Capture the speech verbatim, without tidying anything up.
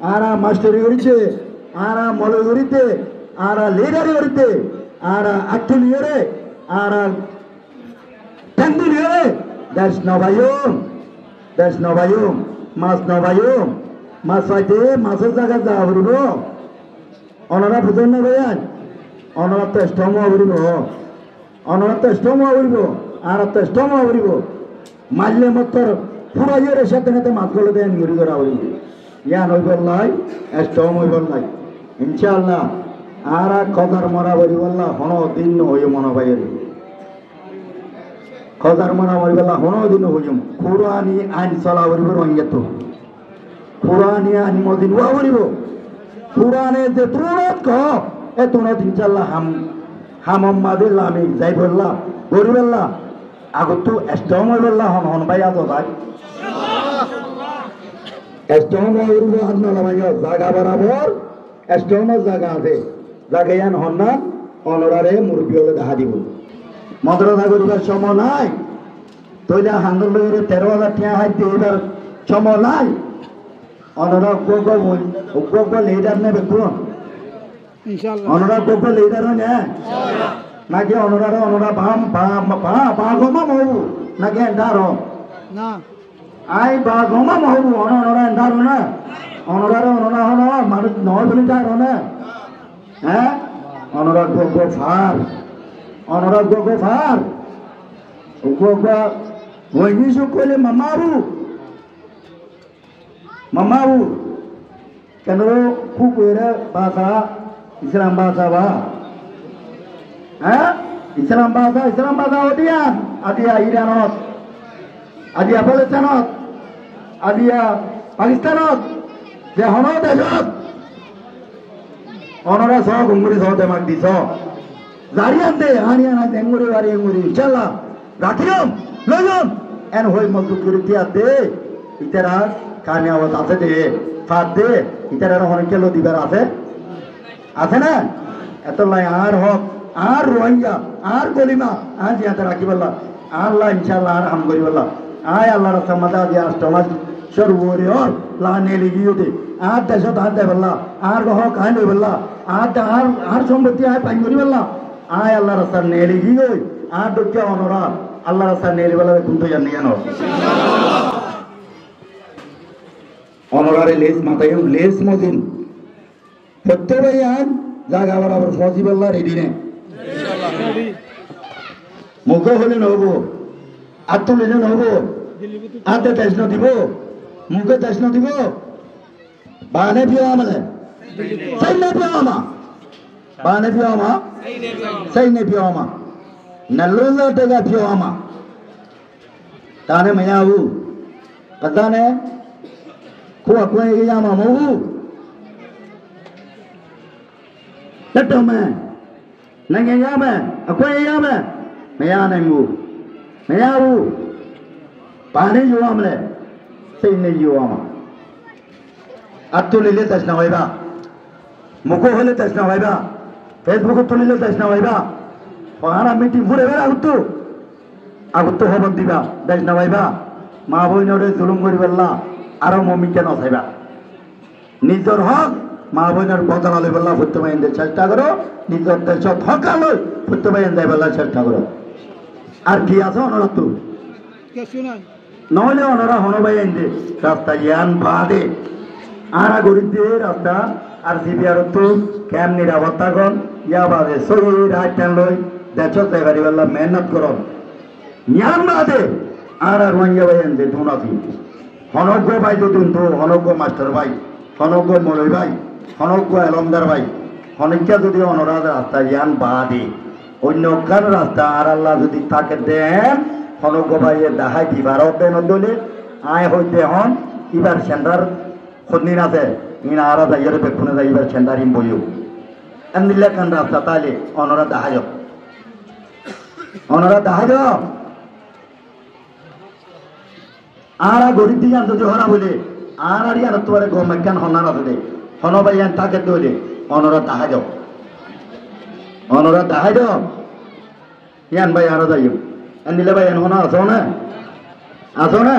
Añára mastori gorídde, añára moloi gorídde, añára lidari gorídde, añára attú niyóre, añára tengdu niyóre, dec no faiyum, dec no faiyum, mas no faiyum, mas faite masor zagat zaa foribó. Onorá buzón né báiyain? Onoráttu strong ówa foribó. Onoráttu strong ówa foribó. Añáráttu strong ówa foribó. Maille mottor furaiyóre céte céte mas gólede en gorí gorá foribó. Yián óibolla, strong óibolla. Incállah, añára hozar mora foribólla honó din no hoiyum, mone báiyain. Hozar mora foribólla honó din no hoiyum. Kurani ain sola foribó Rohingyáttu. Kurani ain mozin ówa foribó. Kurane ze tunot hoó, e tunot incállah ham, hamor mazé lami zaibolla, goríbolla, agottú strong óibolla hon hon bái asó bái? Strong ówa foribó, ar no lamaiyó, zaga borabor, strong ór zaga asé. Zaga yián honnán, onoráre murubbi ókkole dahái dibó. Modorosa goríbar cómo nái, tóile handor lói teró házar tiañ hái de, ibar cómo nái. Onorá uggúa uggúa boi, uggúa uggúa lidar né beggún? Incállah. Onorá uggúa uggúa lidar ói né? Incállah. Náki onoráre onorá bam, bam, ba, ba goma mohóbu, náki endar ó? Na. Añí ba goma mohóbu, onorá, onorá endar ó né? Onoráre onorá honó manúic no buli dar ó né? Hé? Onorá uggúa uggúa far. Onorá uggúa uggúa far. Uggúa uggúa English ókkole mamabu. Mamabu, kenóre kúk gorí basa, Islam basa ba? Hé? Islam basa, Islam basa ódiyan, adiya Iranot, adiya Palestinot, adiya Pakistanot, ze honó decot. Onorá só, gom gorí só, demak di só. Zariyan de, aniyan añí dengori bari engori, incállah. Rakiyum, loiyum, en hoi mozbut gorí diyat de, ítara kamiyabot asé de, fat de, ítarare honikka loi dibar asé? Asé na? Etollá añár hók, añár Ruáingga, añár golima, añár ziyate rakíbolla, añálla incállah añár ham goríbolla. Añí Allar rastar mazé aijja añctho mac cór uore ór, la neli giyé de, añár decót añí zaibolla, añár hók añí loibolla, añár, añár, añár sompotti añí fain goríbolla. Añí Allar rastat neli giyói, añár dhoikká onorá Allar rastat neli bolla beggún toiyar né yían? Onoráre les mataiyum, les mozin. Fottí báiyain zaga borabor foóñsibolla redi né? Muke hoile noóibo, át tulile noóibo, áte dec nodibo, muke dec nodibo. Bane fiyó amale. Seinne fiyó ama. Bane fiyó ama. Seinne fiyó ama. Nallulla tega fiyó ama. Tane mayabu. Katane. Kuwa kuwa igi ama mabu. Teto me. Nenge yame, akwe yame, meya nengu, meya u, bani yuwam le, seinne yuwama. Attulile dec no faiba, muko hoile dec no faiba, Facebook tulile dec no faiba, ohara meeting fure bera huttu, aguttu hobor diba, dec no faiba, ma boinore zulum gori bella, aro momin ke no saiba. Nizor hók, ma boinor bodola loibolla fottí báiyainde cesta goró, nizor decot hók loi fottí báiyainde zaibolla cesta goró. Ar ki asé onoráttu? Kessú nai. Noóile onora honó báiyainde rasta yián baade, añára gorídde rasta, ar sibiarottu kemp nirafotta gon, yá baade sóiyi raittan loi decot zai faribálla mehénnot goron. Yián baade añára Ruáingga báiyain zeddún así, honó uggúa bái zodi untú, honó uggúa mastor bái, honó uggúa moloi bái, honó uggúa elómdar bái, honikka zodi onorá rasta yián baade oinno ekkán rasta añárálla zodi táke deen, honó uggúa báiye dahái di faró deen óile, aññí hoóidde hon, íbar sendar hondin asé, iín añára zaiyóre bekkúne zai íbar sendar iín boiyó. Endilla ekkán rasta táile onorá dahái do. Onorá dahái do. Añára gorib de yián zodi hóraf óile, añárar yiánottú bare gom ekkán honnán asé de, honó báiyain táke de óile, onorá dahái do. Onorá dahái do. Yián bái añára zaiyum. Endilla báiyain honó asó né? Asó né?